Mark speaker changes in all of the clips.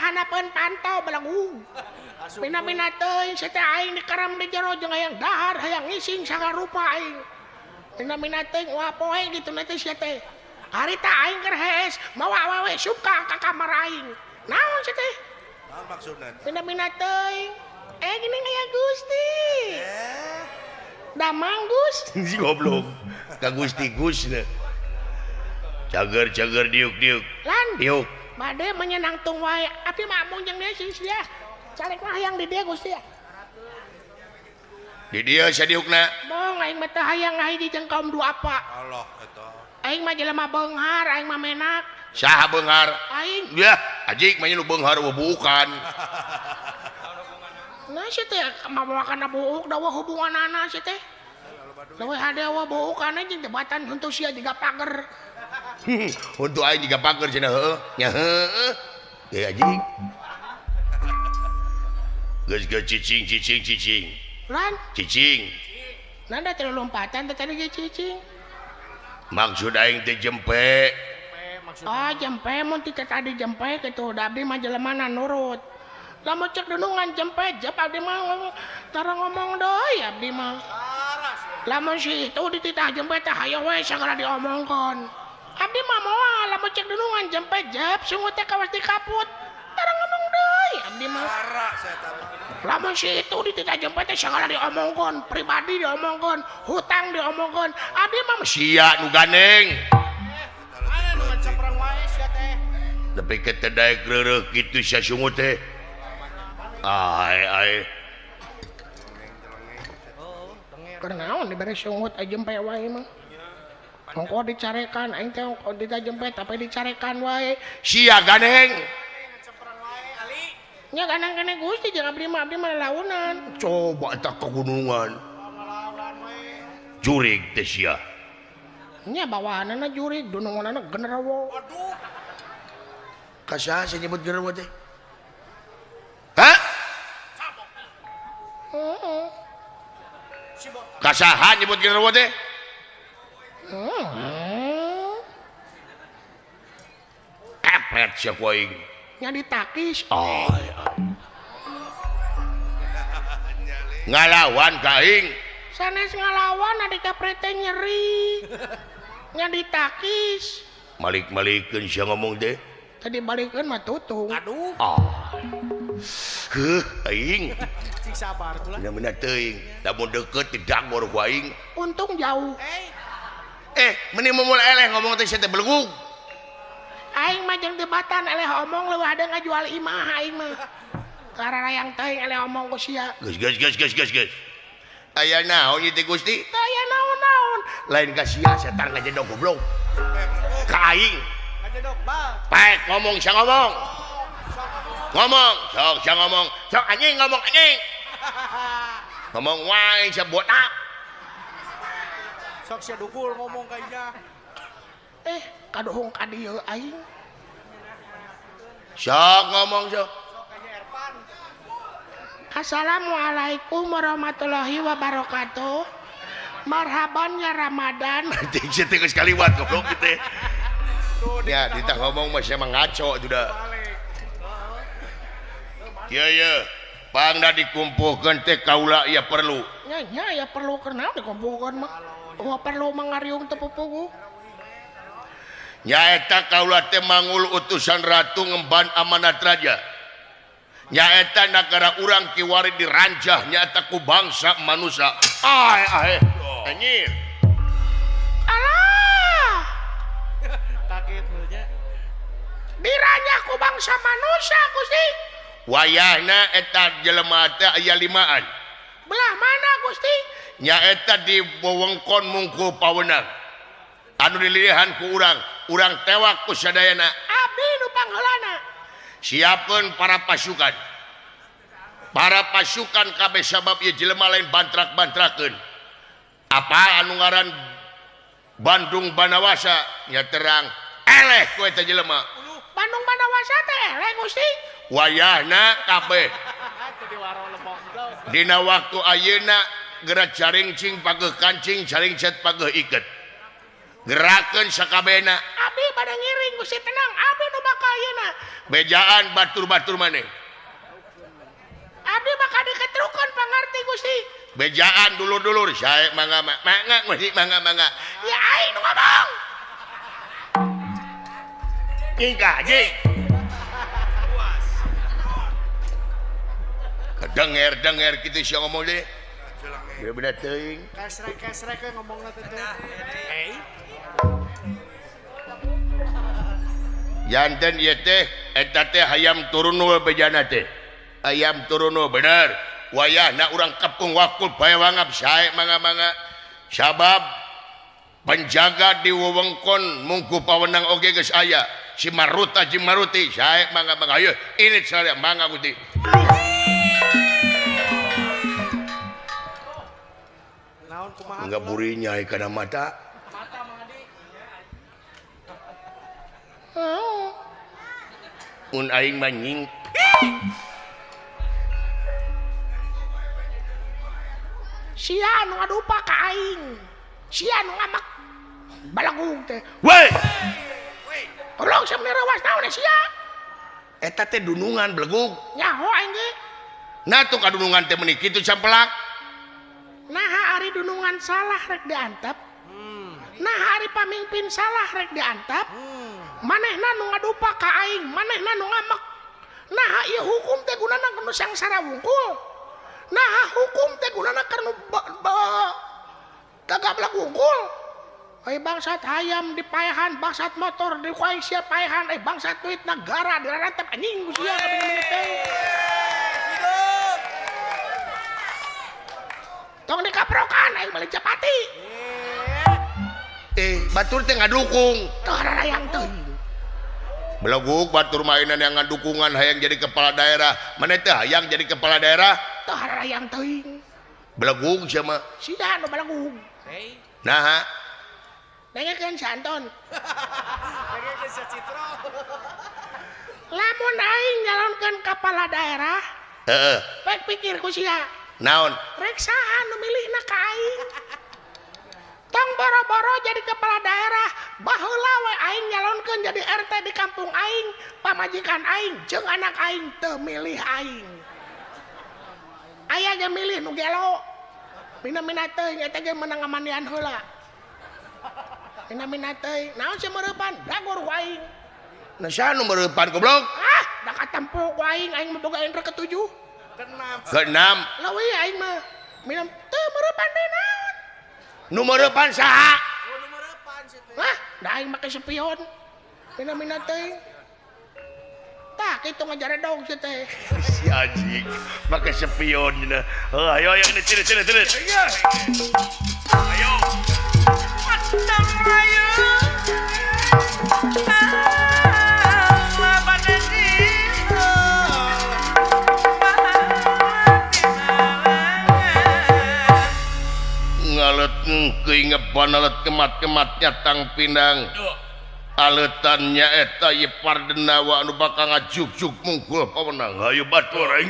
Speaker 1: hanapeun panto belagu. Mina-mina teuing sia teh aing dikaram di jero jeung hayang dahar hayang ngising sagarupa aing. Mina-mina teuing ulah poe kitu na teh sia teh. Harita aing keur hees mawa awewe suka ka kamar aing. Naon sia teh?
Speaker 2: Naon maksudna?
Speaker 1: Mina-mina teuing. Gini aya Gusti. Damang Gus.
Speaker 3: Si goblok. Ka Gusti Gus na. Cager-cager diuk-diuk.
Speaker 1: Lan
Speaker 3: diuk.
Speaker 1: Bade menyenangtung wae. Abdi mah amung jeung dia sia. Calek mah hayang di dieu Gusti.
Speaker 3: Di dieu sadiukna.
Speaker 1: Mong aing mah teu hayang ngahiji jeung kaum duafa.
Speaker 2: Allah eta.
Speaker 1: Aing mah jelema beunghar, aing mah menak.
Speaker 3: Saha beunghar?
Speaker 1: Aing.
Speaker 3: Yah, ajik mah nu beunghar bukan.
Speaker 1: Nah sia teh mawa kana buuk da hubunganana sia teh. Leuwih hade wa buukana jeung jebatan huntu sia jiga pager.
Speaker 3: Huntu aing jiga pager cenah heueuh. Nya heueuh. Ye ajik. Geus geus cicing cicing cicing.
Speaker 1: Lan
Speaker 3: cicing.
Speaker 1: Nanda teh lompatan teh tadi ge cicing.
Speaker 3: Maksud aing teh jempe.
Speaker 1: Oh jempe mun ti tadi jempe kitu da abdi mah jelemana nurut. Lamun cek dunungan jempe jep abdi mah tara ngomong deui abdi mah. Lamun si itu dititah jempe teh hayo we sagala diomongkeun. Abdi mah moal lamun cek dunungan jempe jep sungut teh kawas dikaput. Tara ngomong deui abdi mah. Lamun si itu dititah jempe teh sagala diomongkeun, pribadi diomongkeun, hutang diomongkeun. Abdi mah
Speaker 3: sia nu gandeng.
Speaker 4: Mana nu menceprang wae sia teh.
Speaker 3: Tapi ke teu daek reureuh kitu sia sungut teh. Ai ai.
Speaker 1: Keur naon dibere sungut aya jempe wae mah. Ongko dicarekan aing teh ongko ditajempe tapi dicarekan wae.
Speaker 3: Sia gandeng.
Speaker 1: Nya gandeng kene Gusti jeung abdi mah launan.
Speaker 3: Coba eta ka gunungan. Jurig teh sia.
Speaker 1: Nya bawaanana jurig, dununganana genderuwo.
Speaker 4: Waduh.
Speaker 3: Ka saha sia nyebut genderuwo teh? Hah?
Speaker 1: Heeh.
Speaker 3: Ka saha nyebut genderuwo teh?
Speaker 1: Heeh.
Speaker 3: Kepret sia ku aing.
Speaker 1: Nya ditakis.
Speaker 3: Oh, ngalawan ka aing.
Speaker 1: Sanes ngalawan adi kapret teh nyeri. Nya ditakis.
Speaker 3: Malik-malikeun sia ngomong teh.
Speaker 1: Tadi balikeun mah tutung.
Speaker 4: Aduh.
Speaker 3: Ah. Heuh aing.
Speaker 4: Cing sabar tuh lah.
Speaker 3: Bener-bener teuing. Lamun deukeut didagor ku aing.
Speaker 1: Untung jauh.
Speaker 3: Meni mumul eleh ngomong teh sia teh belegug.
Speaker 1: Aing mah jeung debatan eleh omong leuwih hade ngajual imah aing mah. Kararayang teuing eleh omong ku sia.
Speaker 3: Geus geus geus geus geus geus. Aya naon ieu teh Gusti?
Speaker 1: Teu aya naon-naon.
Speaker 3: Lain ka sia setan ngajedog goblok. Ka aing.
Speaker 4: Ngajedog bal.
Speaker 3: Paek ngomong sia ngomong. Ngomong, sok sia ngomong. Sok anjing ngomong anjing. Ngomong wae sia botak.
Speaker 4: Sok sia dukul ngomong ka inya.
Speaker 1: Kaduhung ka dieu aing.
Speaker 3: Sok ngomong sok.
Speaker 1: Assalamualaikum warahmatullahi wabarakatuh. Marhaban ya Ramadan.
Speaker 3: Anjing sia teh geus kaliwat goblok teh. Ya ditah ngomong mah sia mah ngaco sudah. Kieu ye, pangna dikumpulkeun teh kaula ya perlu.
Speaker 1: Nya nya ya perlu keur naon dikumpulkeun mah. Oh perlu mangariung teu pupugu.
Speaker 3: Nyaeta kaula teh mangul utusan ratu ngemban amanat raja. Nyaeta nagara urang kiwari dirancah nyaeta ku bangsa manusia. Ai ai anjir.
Speaker 1: Alah.
Speaker 4: Kaget mulnya.
Speaker 1: Diranjah ku bangsa manusia Gusti.
Speaker 3: Wayahna eta jelema teh aya limaan.
Speaker 1: Belah mana Gusti?
Speaker 3: Nyaeta di wewengkon Mungkul Pawenang. Anu dililihan ku urang, urang tewak ku sadayana.
Speaker 1: Abdi nu pangheulana.
Speaker 3: Siapkeun para pasukan. Para pasukan kabeh sabab ieu jelema lain bantrak-bantrakeun. Apa anu ngaran Bandung Banawasa nya terang eleh ku eta jelema.
Speaker 1: Bandung Banawasa teh eleh Gusti.
Speaker 3: Wayahna kabeh. Dina waktu ayeuna geura caringcing pageuh kancing, caringcet pageuh iket. Gerakeun sakabehna.
Speaker 1: Abdi bade ngiring Gusti tenang, abdi nu bakal ayeuna.
Speaker 3: Bejaan batur-batur maneh.
Speaker 1: Abdi bakal diketrukeun pangarti Gusti.
Speaker 3: Bejaan dulur-dulur sae mangga mangga Gusti mangga mangga.
Speaker 1: Ya aing nu ngomong.
Speaker 3: Ingkah jing. Kedenger-denger kitu sia ngomong deui. Beda teuing.
Speaker 4: Kesrek-kesrek we ngomongna teh.
Speaker 5: Hei.
Speaker 3: Janten ieu teh eta teh hayam turunul bejana teh. Ayam turunul bener. Wayahna urang kepung wakul bae wangap sae mangga-mangga. Sabab penjaga di wewengkon mungku pawenang oge geus aya. Si Maruta jeung Maruti sae mangga-mangga. Ayo irit sadaya mangga Gusti. Enggak burinya kana mata.
Speaker 4: Mata Mang Adi.
Speaker 3: Mun aing mah nying.
Speaker 1: Sia nu ngadupa ka aing. Sia nu ngamak balagung teh.
Speaker 3: Weh.
Speaker 1: Tolong sia merewas naon sia?
Speaker 3: Eta teh dunungan belegug.
Speaker 1: Nyaho aing ge.
Speaker 3: Nah tuh kadunungan teh meuni kitu sampelak.
Speaker 1: Nah ari dunungan salah rek diantep. Nah ari pamimpin salah rek diantep. Manehna nu ngadupa ka aing, manehna nu ngamek. Nah ieu hukum teh gunana nu sangsara wungkul. Nah hukum teh gunana keur nu kagablak wungkul. Eh bangsat hayam dipaehan, bangsat motor di ku aing sia paehan, eh bangsat duit negara dirantep anjing ku sia kabeh teh. Tong dikaprokan aing balik Japati.
Speaker 3: Eh, batur teh ngadukung.
Speaker 1: Teu hararayang teuing.
Speaker 3: Belegug batur mainan yang ngadukungan hayang jadi kepala daerah. Maneh teh hayang jadi kepala daerah?
Speaker 1: Teu hararayang teuing.
Speaker 3: Belegug sia mah.
Speaker 1: Sia nu belegug.
Speaker 3: Naha?
Speaker 1: Dengekeun si Anton.
Speaker 4: Dengekeun si Citro.
Speaker 1: Lamun aing nyalonkeun kepala daerah,
Speaker 3: heeh.
Speaker 1: Pek pikir ku sia.
Speaker 3: Naon?
Speaker 1: Rek saha nu milihna ka aing? Tong boro-boro jadi kepala daerah, baheula we aing nyalonkeun jadi RT di kampung aing, pamajikan aing jeung anak aing teu milih aing. Aya ge milih nu gelo. Mina-mina teuing eta ge meunang ngamandian heula. Mina-mina teuing, naon sih meureupan? Dagor ku aing.
Speaker 3: Nah saha nu meureupan goblok?
Speaker 1: Ah, da katempo ku aing, aing mah boga indra ketujuh.
Speaker 4: Keenam.
Speaker 3: Keenam.
Speaker 1: Leuwih aing mah minum teu meureupan deui naon.
Speaker 3: Nu meureupan saha?
Speaker 4: Oh, nu meureupan si teh.
Speaker 1: Hah, da aing make spion. Mina-mina teuing. Tah kitu ngajaredog si teh.
Speaker 3: Si anjing make spion cenah. Heuh, ayo ayo ini ciri ciri ciri. Ayo.
Speaker 5: Patang ayo.
Speaker 3: Alet kemat-kemat nyatang pinang aletannya eta ye pardenawa anu bakal ngajugjug mungkul pawenang. Hayu batur aing.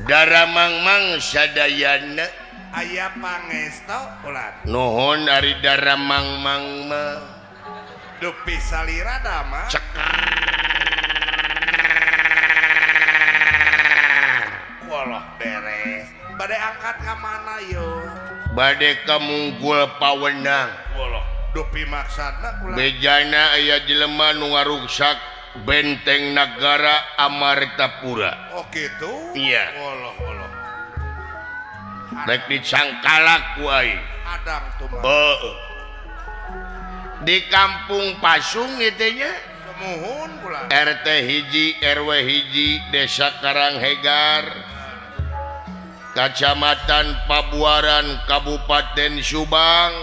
Speaker 3: Daramangmang sadayana
Speaker 2: aya pangesto ulah.
Speaker 3: Nuhun ari daramangmang mah
Speaker 2: dupi salira dama. Walah beres. Bade angkat ka mana yo?
Speaker 3: Bade ka Munggul Pawenang.
Speaker 2: Walah dupi maksudna kula.
Speaker 3: Bejana aya jelema nu ngaruksak Benteng Nagara Amartapura.
Speaker 2: Oh gitu.
Speaker 3: Iya.
Speaker 2: Allah Allah.
Speaker 3: Rek dicangkalak ku aing.
Speaker 2: Adang tuh mah.
Speaker 3: Heeh. Di kampung Pasung ieu nya.
Speaker 2: Sumuhun kula.
Speaker 3: RT hiji RW hiji Desa Karanghegar, Kacamatan Pabuaran, Kabupaten Subang.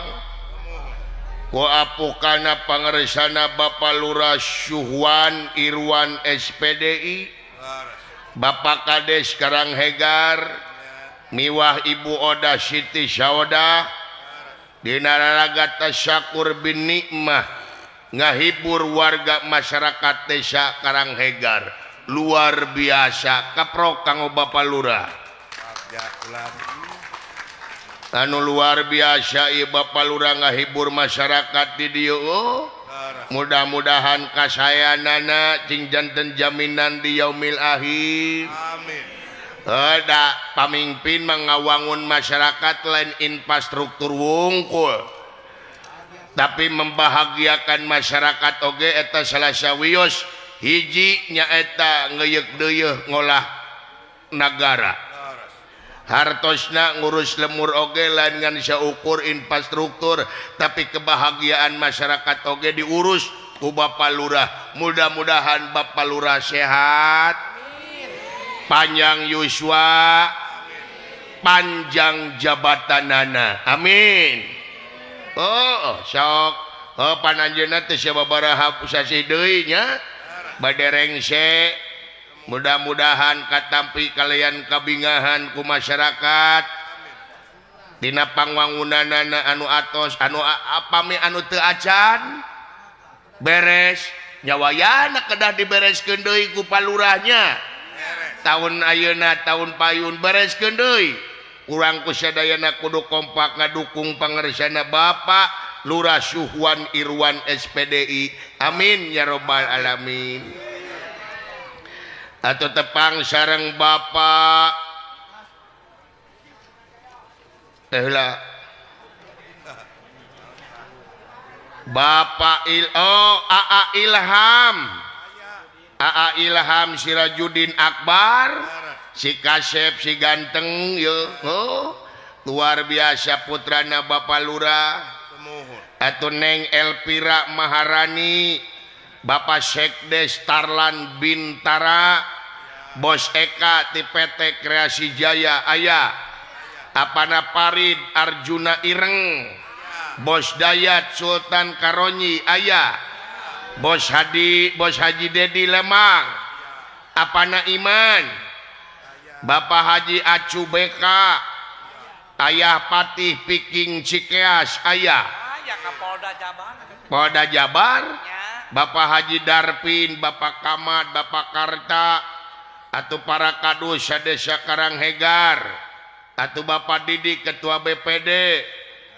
Speaker 3: Ku apukana pangersana Bapak Lurah Suhwan Irwan SPDI, Bapak Kades Karanghegar, miwah Ibu Oda Siti Saudah, dina raraga tasyakur bin nikmah ngahibur warga masyarakat Desa Karanghegar. Luar biasa kaprok kanggo Bapak Lurah. Anu luar biasa ieu Bapak Lurah ngahibur masyarakat di dieu. Oh, mudah-mudahan kasayanana cing janten jaminan di yaumil akhir.
Speaker 2: Amin.
Speaker 3: Da pamimpin mengawangun masyarakat lain infrastruktur wungkul, tapi membahagiakan masyarakat oge eta salah sawios hiji nyaeta ngeuyeuk-deuyeuk ngolah nagara. Hartosna ngurus lemur oge lain ngan saukur infrastruktur, tapi kebahagiaan masyarakat oge diurus ku Bapak Lurah. Mudah-mudahan Bapak Lurah sehat, panjang yuswa, panjang jabatanana. Amin. Oh, sok. Oh, pananjeunna teh sababaraha sasih deui nya. Bade rengse. Mudah-mudahan katampi kalian kabingahan ku masyarakat. Dina pangwangunanana anu atos, anu apami anu teu acan beres, nyawayana kedah dibereskeun deui ku palurahnya. Tahun ayeuna tahun payun bereskeun deui. Urang ku sadayana kudu kompak ngadukung pangersana Bapak Lurah Suhwan Irwan SPDI. Amin ya robbal alamin. Atau tepang sareng Bapak tehlah Bapak AA Ilham, AA Ilham Sirajudin Akbar, si kasep si ganteng yo, oh, luar biasa putrana Bapak Lurah. Atau Neng Elvira Maharani, Bapak Sekdes Tarlan Bintara, Bos Eka ti PT Kreasi Jaya aya, Apana Parid Arjuna Ireng, Bos Dayat Sultan Karonyi aya, Bos Hadi, Bos Haji Dedi Lemang, Apana Iman, Bapak Haji Acu Beka, Ayah Patih Piking Cikeas aya,
Speaker 5: Polda Jabar,
Speaker 3: Polda Jabar, Bapak Haji Darpin, Bapak Kamad, Bapak Karta, atau para kadus Desa Karanghegar, atau Bapak Didik Ketua BPD,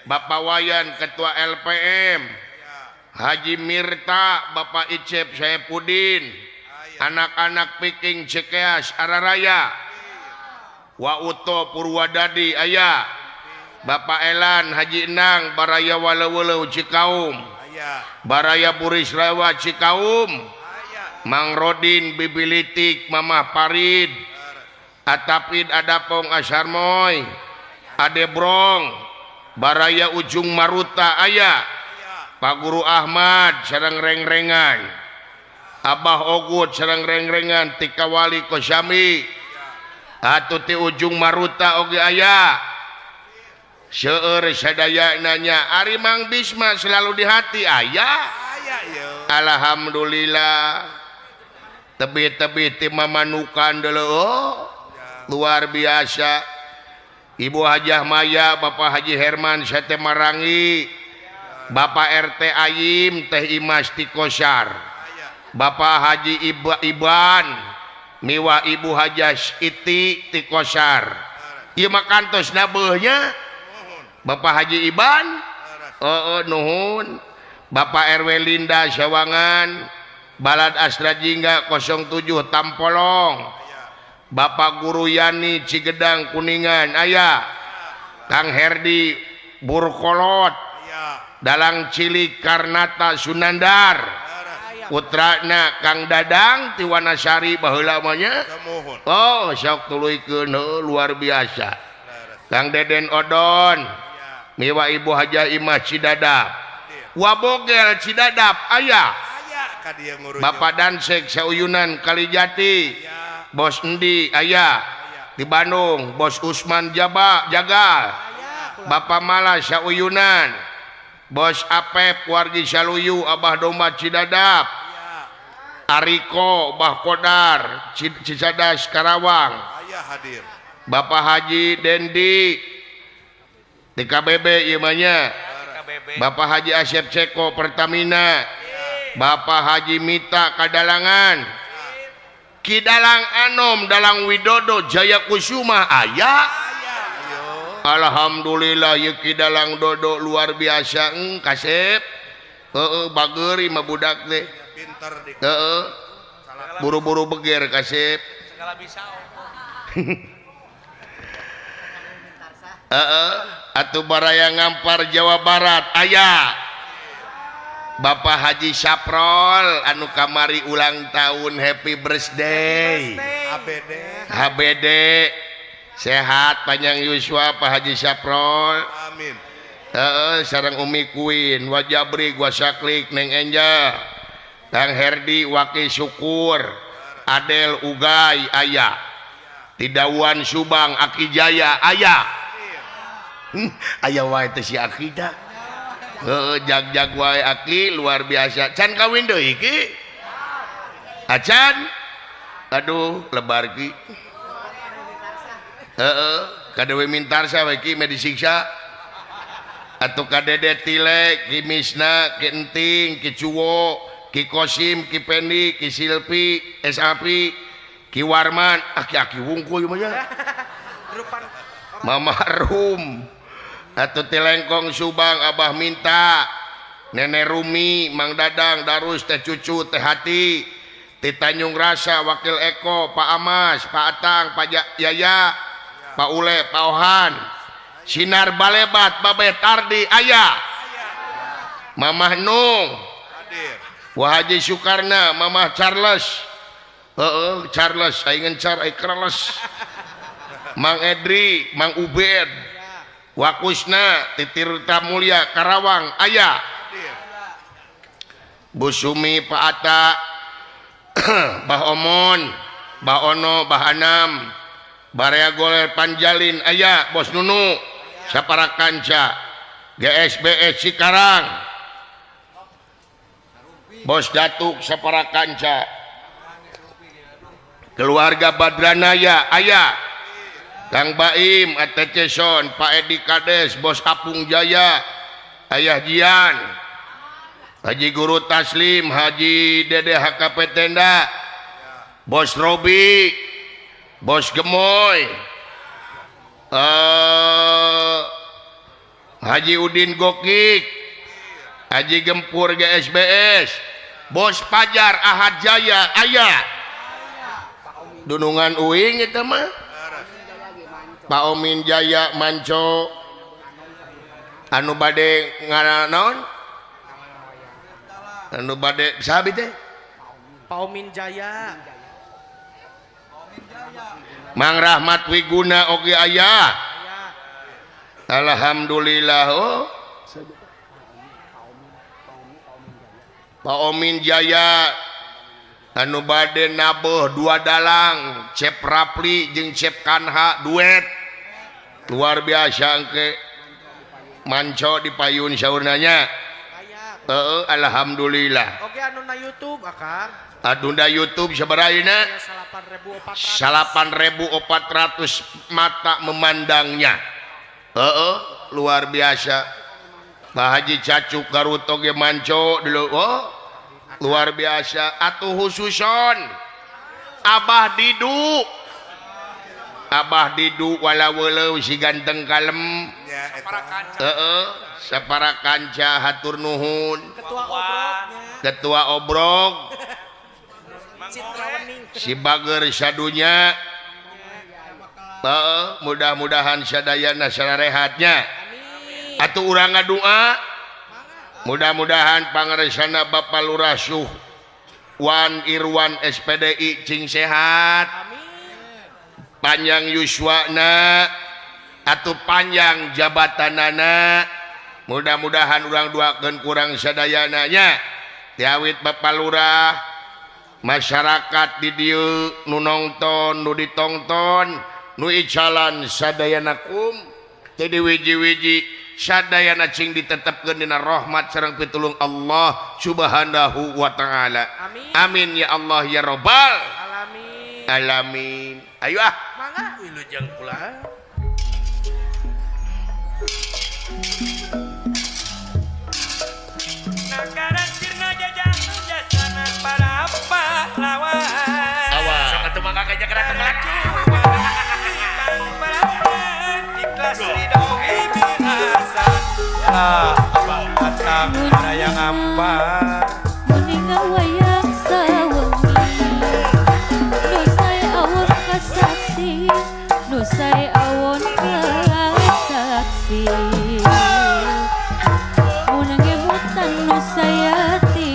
Speaker 3: Bapak Wayan Ketua LPM, Haji Mirta, Bapak Icep Saepudin, anak-anak Piking Cikeas Araraya, Wa Uto Purwadadi aya, Bapak Elan Haji Enang Baraya Waleweleu Cikaum, Baraya Burisrawa Cikaum, Mang Rodin Bibilitik Mamah Parid, Atapid Adapong Asarmoy, Adebrong Baraya Ujung Maruta aya, Pak Guru Ahmad sareng rengrengan, Abah Ogut sareng rengrengan Tikawali Kosami, atuh ti Ujung Maruta oge aya. Seueur sadaya nanya Ari Mang Bisma selalu di hati aya. Alhamdulillah. Tebih-tebih ti mamanukan deuleu, oh, luar biasa. Ibu Hajah Maya, Bapak Haji Herman Sate Marangi, Bapak RT Ayim Teh Imas Tikosar, Bapak Haji Iban miwa Ibu Hajah Iti Tikosar. Ieu mah kantos nabeuhnya Bapak Haji Iban, oh, nuhun. Bapak RW Linda Sawangan, Balad Astra Jingga 07 Tampolong, Bapak Guru Yani Cigedang Kuningan aya, Kang Herdi Burkolot, Dalang Cilik Karnata Sunandar, Putrana Kang Dadang ti Wanasari baheula mah nya. Oh sok tuluykeun luar biasa. Kang Deden Odon miwa Ibu Haja Imah Cidadap. Wabogel Cidadap aya. Bapak Dansek Sauyunan Kalijati. Bos Endi aya. Di Bandung Bos Usman Jaba Jagal. Bapak Mala Sauyunan. Bos Apep wargi Saluyu Abah Domba Cidadap. Ariko Bah Kodar Cicadas Karawang. Bapak Haji Dendi di KBB ieu mah nya. Bapak Haji Asep Ceko Pertamina. Bapak Haji Mita Kadalangan. Ki Dalang Anom Dalang Widodo Jaya Kusuma aya. Alhamdulillah ieu Ki Dalang Dodo luar biasa kasep. Heeh bageuri mah budak teh.
Speaker 2: Pinter di.
Speaker 3: Heeh. Buru-buru beger kasep.
Speaker 5: Segala bisa.
Speaker 3: Heeh, atuh baraya Ngampar Jawa Barat aya. Bapak Haji Saprol anu kamari ulang tahun happy birthday.
Speaker 2: HBD.
Speaker 3: HBD. Sehat panjang yuswa Pak Haji Saprol.
Speaker 2: Amin.
Speaker 3: Heeh, sareng Umi Queen, Wajabri gua Saklik Neng Enja. Kang Herdi Waki Syukur, Adel Ugai aya. Tidauan Subang Aki Jaya aya. Aya wae teh si Aki dah. Heeh, jag-jag wae Aki luar biasa. Can kawin deui ki? Acan? Aduh, lebar ki. Heeh, ka Dewi Mintarsa we ki meh disiksa. Atuh ka Dede Tile, Ki Misna, Ki Enting, Ki Cuwo, Ki Kosim, Ki Pendi, Ki Silpi, SAP, Ki Warman, aki-aki wungkul ieu mah nya. Mama Rum. Atuh Tilengkong Subang Abah Minta, Nenek Rumi, Mang Dadang, Darus, Teh Cucu, Teh Hati, Ti Tanjung Rasa, Wakil Eko, Pak Amas, Pak Atang, Pak Yaya, Pak Ule, Pak Ohan, Sinar Balebat, Babe Tardi aya. Mamah Nung, Wah Haji Sukarna, Mamah Charles. Heeh, Charles, aing ngencar, aing Charles. Mang Edri, Mang Ubed. Wakusna Titirta Mulia Karawang aya. Bu Sumi Pak Ata, Bah Omon, Bah Ono, Bah Anam, Barea Goler Panjalin aya, Bos Nunu, Sapara Kanca, GSBS Cikarang, Bos Datuk Sapara Kanca, keluarga Badranaya aya. Kang Baim, ATC Son, Pak Edi Kades, Bos Apung Jaya, Ayah Jian, Haji Guru Taslim, Haji Dede HKP Tenda, Bos Robi, Bos Gemoy, Haji Udin Gokik, Haji Gempur GSBS, Bos Pajar Ahad Jaya, aya. Dunungan uing eta mah. Pak Omin Jaya Manco anu bade ngaranon anu bade saha teh
Speaker 4: Pak Omin Jaya
Speaker 3: Mang Rahmat Wiguna oge aya. Alhamdulillah. Oh Pak Omin Jaya anu bade nabeuh dua dalang Cep Rapli jeung Cep Kanha duet luar biasa engke manco di payun saurnanya. Heeh, alhamdulillah.
Speaker 4: Oke anu na YouTube akang.
Speaker 3: Anu na YouTube sabaraha ayeuna? 8.400 mata memandangnya. Heeh, luar biasa. Pak Haji Cacuk Garut oge manco dulu. Oh, luar biasa. Atuh khususon Abah Didu. Abah Didu walaweleu si ganteng kalem. Heeh, sapara kanca hatur nuhun. Ketua obrog. Si bager sadunya. Heeh, mudah-mudahan sadayana sararehatnya. Atuh urang ngadua. Mudah-mudahan pangaresana Bapak Lurah Suh Wan Irwan SPDI cing sehat.
Speaker 4: Amin.
Speaker 3: Panjang yuswana atuh panjang jabatanana. Mudah-mudahan urang duakeun kurang sadayana nya. Tiawit Bapak Lurah, masyarakat di dieu nu nongton, nu ditongton, nu icalan sadayana kum jadi wiji-wiji sadayana cing ditetepkeun dina rahmat sareng pitulung Allah Subhanahu wa taala.
Speaker 4: Amin.
Speaker 3: Amin ya Allah ya Rabbal
Speaker 4: alamin.
Speaker 3: Alamin. Ayo ah.
Speaker 4: Mangga wilujeng kula.
Speaker 5: Nakaran sirna jajah jasana para pahlawan.
Speaker 3: Awas.
Speaker 5: Sok atuh mangga ka jaga teman. Ikhlas ridho ibinasan.
Speaker 6: Ah, abah atang ada yang ampar.
Speaker 7: Meninggal wayang sawengi. Nu sae awon kasaksi, nu sae awon kasaksi. Mun ngemutan nu sayati,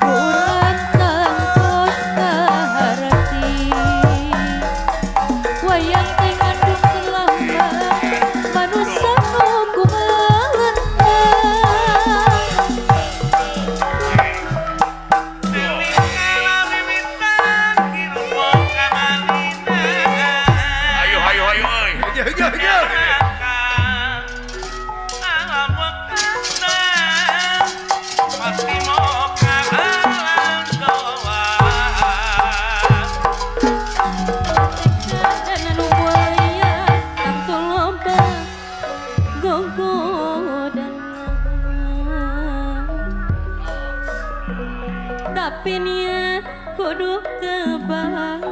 Speaker 7: urang tangtos kaharti. Wayang teh ngandung kelambang, manusa nu kumelentang.
Speaker 2: Ayo ayo ayo euy.
Speaker 7: Dan anu buaya tangtu loba gogodana. Tapi niat kudu kebal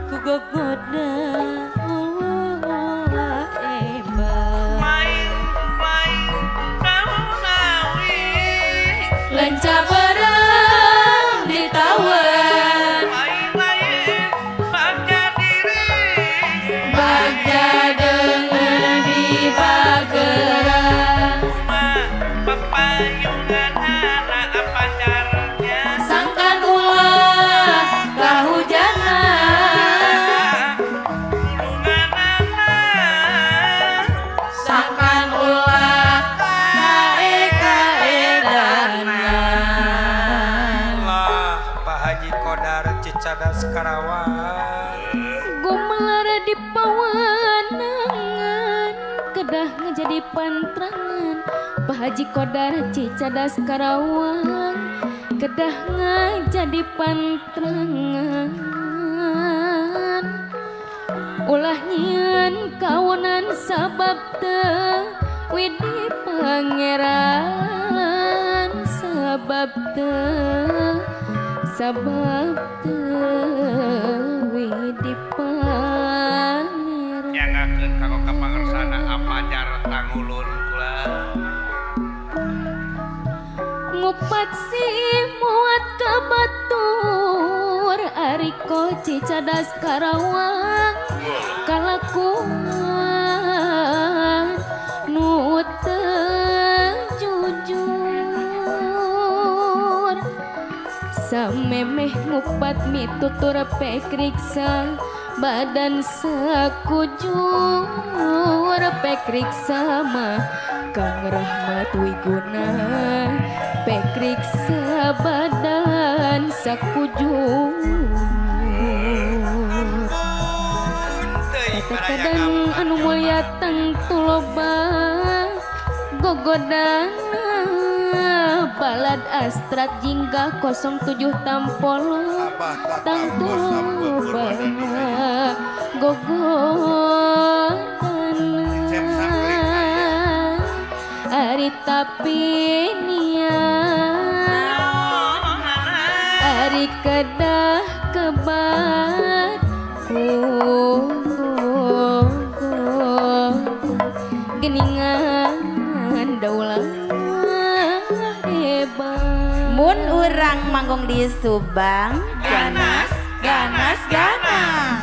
Speaker 7: ku gogoda ulah hebat. Lenca berang ditawan bagja deungeun di bageran. Sangkan ulah kahujanan, sangkan ulah kae-kaedana.
Speaker 6: Lah, Pak Haji Kodar Cicadas Karawang.
Speaker 7: Gumelar di pawenangan kedah ngajadi pantrangan. Pak Haji Kodar Cicadas Karawang kedah ngajadi pantrangan. Ulah nyieun kawonan sabab teu widi pangeran, sabab teu sabab teu widi pangeran.
Speaker 5: Nyangakeun kanggo kapangersana apajar tangulun kula.
Speaker 7: Ngupat si muat ka batur ari ko Cicadas Karawang kalakuan nu teu jujur. Samemeh ngupat mitutur pekriksa badan sakujur pekriksa mah Kang Rahmat Wiguna pekriksa badan sakujur. Kadang anu mulia tangtu loba gogodana balad astrat jingga 07 tampolo tangtu loba gogodana. Ari tapi niat ari kedah kebat ku geningan daulah hebat.
Speaker 8: Mun urang manggung di Subang ganas ganas ganas.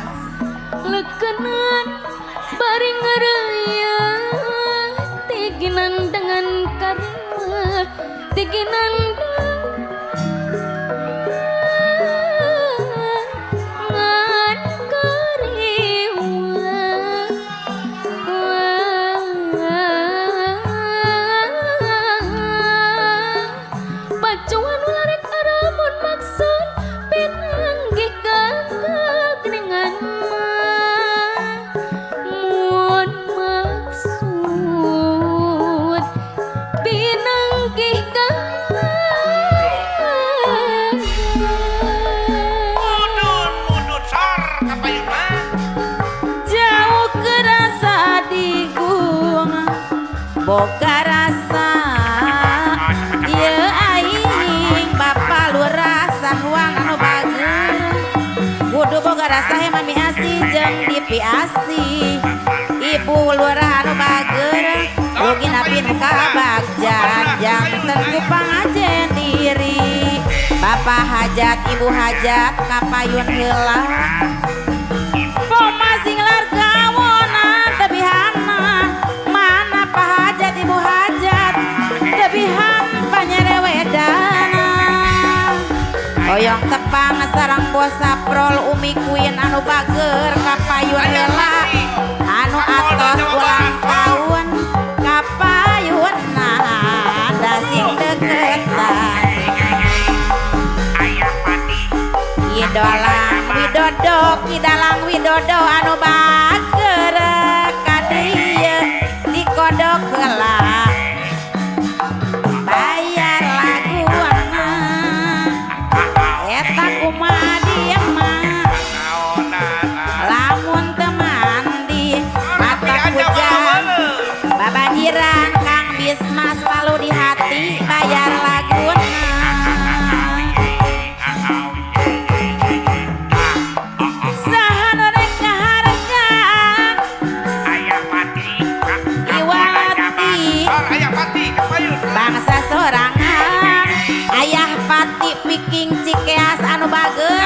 Speaker 7: Lekenan bari ngareuya tiginan dengan karima tiginan
Speaker 8: boga rasa ieu aing Bapak Lurah Sahuang anu bager kudu boga rasa he Mami Asih jeung Dipi Asih Ibu Lurah anu bager ugi napi nu kabagjan janten ku pangajen diri Bapak hajat Ibu hajat kapayun heula Pomasing largawonan tebihana mana Pak hajat Ibu hajat tebihan panyerewedana hoyong tepang sarang bos saprol Umi Kuin anu bager kapayun heula anu atos ulang tahun kapayun da sing deketan Idolang Widodo Kidalang Widodo anu bager ka dieu dikodok heula bayar laguna eta kumaha dieu mah lamun teu mandi mata hujan babanjiran Kang Bisma selalu di hati bayar laguna saha nu rek ngahargaan Iwati bangsa sorangan Ayah Pati Viking Cikeas anu bager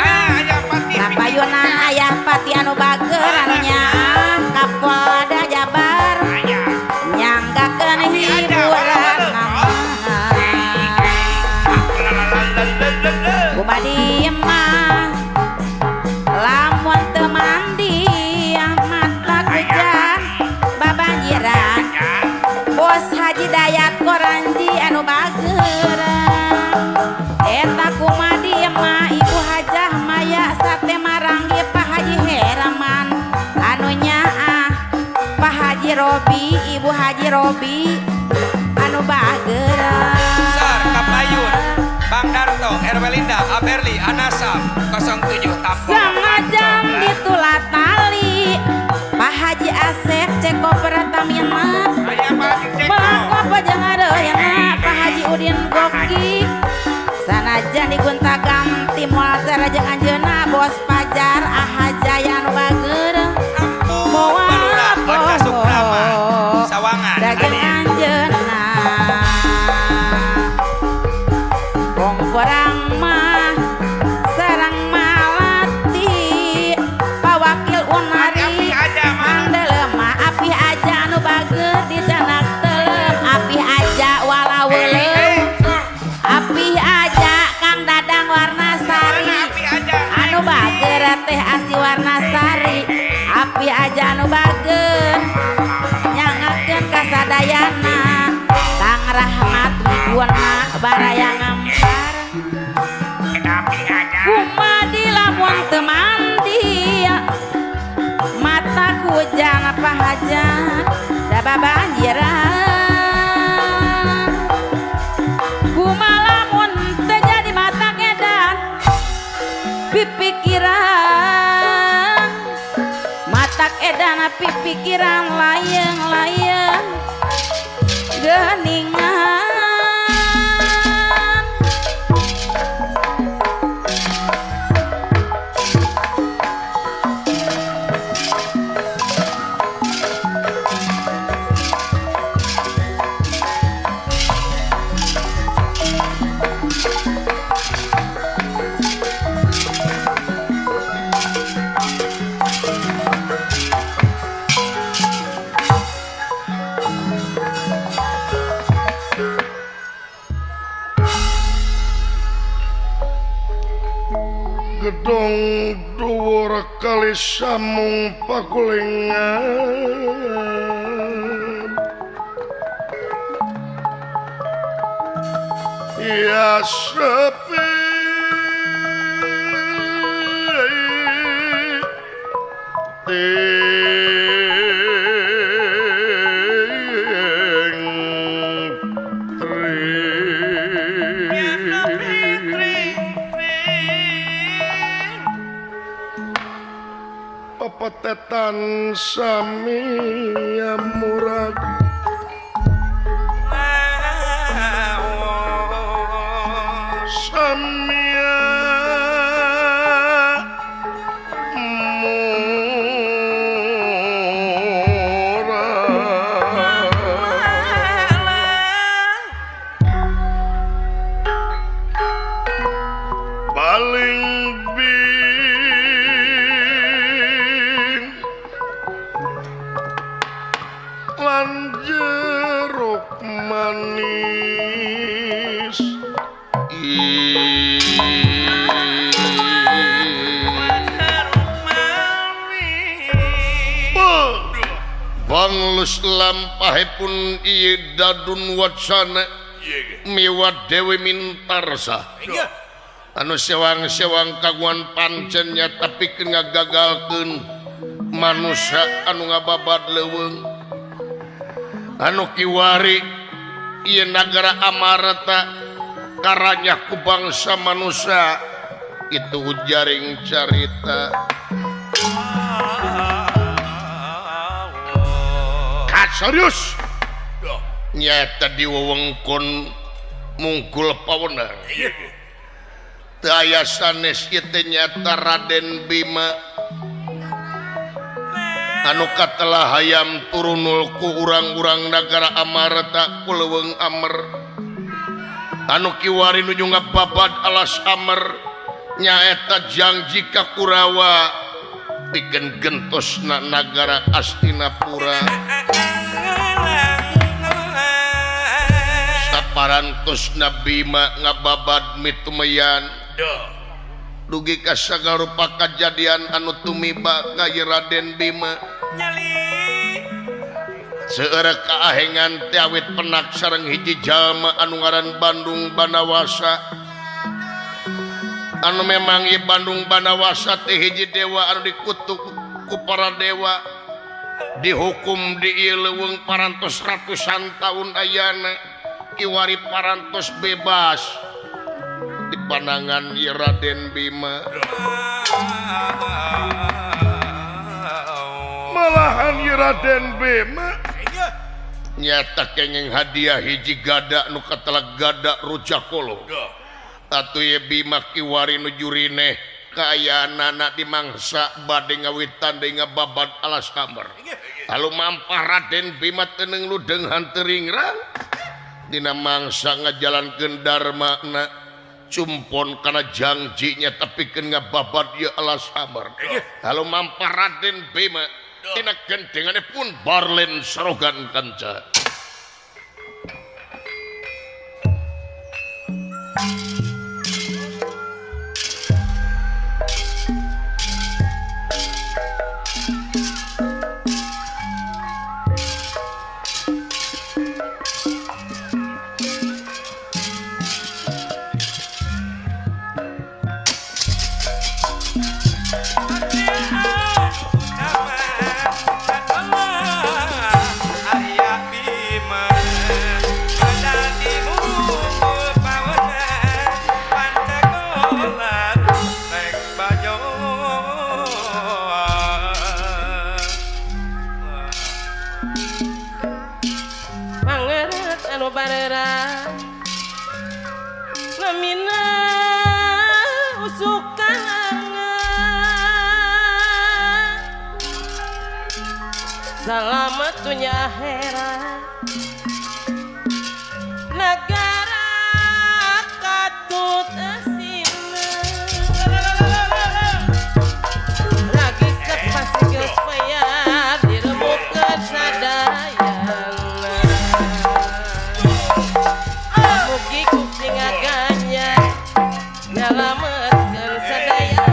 Speaker 8: kapayunan Ayah Pati anu bager anu nyaah Kapolda Jabar nyanggakeun hiburan nama kumaha dieu mah lamun teu mandi mata hujan babanjiran Bos Haji Dayat Koranji anu bager eta kumaha dieu mah Ibu Hajah Maya Sate Maranggi Pak Haji Heraman anu nyaah Pak Haji Robi Ibu Haji Robi anu bager
Speaker 5: Sar Kapayun Bang Darto Erwelinda Aberli Anasa 07 Tampo
Speaker 8: sanajan ditulat tali Pak Haji Asep Ceko Pertamina Maka jangan areuna Pak Haji Udin Goki sanajan digonta ganti moal cara jeung anjeunna Bos Pajar Ahajaya anu bager
Speaker 5: Ampun Balurah Oca Suprama Sawangan
Speaker 8: dajeng anjeunna Bongkorang mah sarang malati Pak Wakil Unari Mangdelema api aja anu bager dicanak telem api aja walaweuleuh api aja Kang Dadang warna sari anu bager teh Asi warna sari api aja anu bager nyangakeun kasadayana Kang Rahmat Wiguna baraya ngampar kumadi lamun teu mandi mata hujan apa hajat da babanjiran kumaha lamun teu jadi mata edan pipikiran matak edan pipikiran layeng-layeng geuningan
Speaker 3: Gedong dhuwur kali samung pakulingan ya sepi ting pepetetan sami murag lan jeruk manis. Banglus lampahipun ieu dadun watsana miwat Dewi Mintarsa anu sewang-sewang kaguan pancen nyata pikeun ngagagalkeun manusia anu ngababad leuweung anu kiwari ieu nagara Amarta karanyah ku bangsa manusia itu jaring carita. Serius nyata di wewengkon Mungkul Pawenang teu aya sanes ieu teh nyata Raden Bima anu katelah hayam turunul ku urang-urang nagara Amarta ku leuweung Amer anu kiwari nuju ngababad alas Amer nyaeta jangji ka Kurawa pikeun gentosna nagara Astinapura. Saparantosna Bima ngababad mitumeyan dugi ka sagarupa kajadian anu tumiba ka Raden Bima. Seueur kaahengan teh awit penak sareng hiji jalma anu ngaran Bandung Banawasa anu memang ieu Bandung Banawasa teh hiji dewa anu dikutuk ku para dewa dihukum di ieu leuweung parantos ratusan tahun ayana kiwari parantos bebas di pandangan ieu Raden Bima. Malahan ieu Raden Bima nyata kenging hadiah hiji gada nu katelah gada Rujakolo. Atuh ye Bima kiwari nuju rineh kaayaanana dimangsa bade ngawitan deui ngababad alas Amer. Lalu mampah Raden Bima teu ludeng hanteu ringrang dina mangsa ngajalankeun dharmana cumpon kana jangjinya tepikeun ngababad ieu alas Amer. Lalu mampah Raden Bima tina gendengane pun barlen sarogan kanca.
Speaker 9: Selamat dunia akhirat negara katut asina lagi sepas geus payah diremukeun sadayana mugi Gusti ngaganya nyalametkeun sadayana.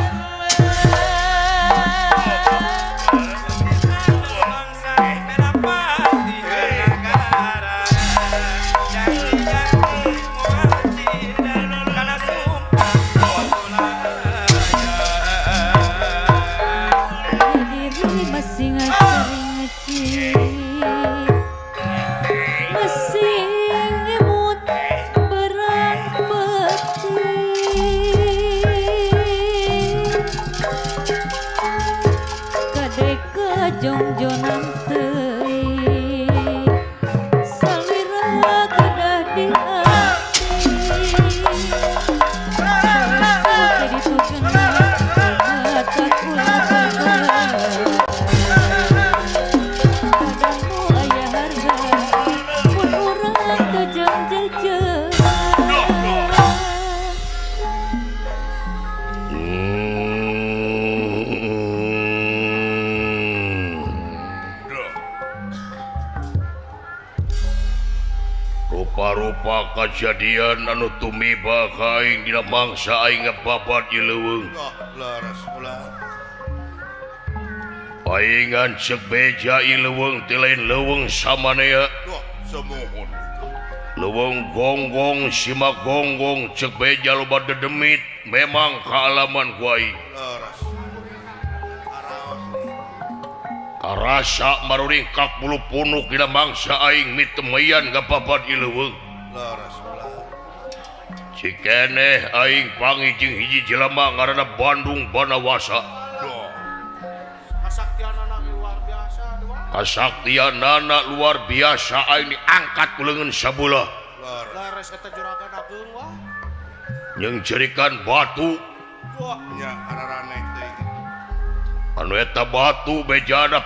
Speaker 3: Rupa-rupa kajadian anu tumiba ka aing dina mangsa aing ngababat ieu leuweung.
Speaker 2: Leres ulah.
Speaker 3: Paingan ceuk beja ieu leuweung teh lain leuweung samanea.
Speaker 2: Duh, sumuhun.
Speaker 3: Leuweung gonggong sima gonggong ceuk beja loba dedemit memang kaalaman ku aing.
Speaker 2: Leres.
Speaker 3: Karasa maruringkak bulu punuk dina mangsa aing mitemeyan ngababat ieu leuweung.
Speaker 2: Leres ulah.
Speaker 3: Cikeneh aing panggih jeung hiji jelema ngaranna Bandung Banawasa.
Speaker 2: Duh.
Speaker 3: Kasaktianana luar biasa aing diangkat ku leungeun sabelah.
Speaker 2: Leres.
Speaker 1: Leres eta juragan ageung wah.
Speaker 3: Jeung cerikan batu.
Speaker 2: Nya araraneh teuing.
Speaker 3: Anu eta batu bejana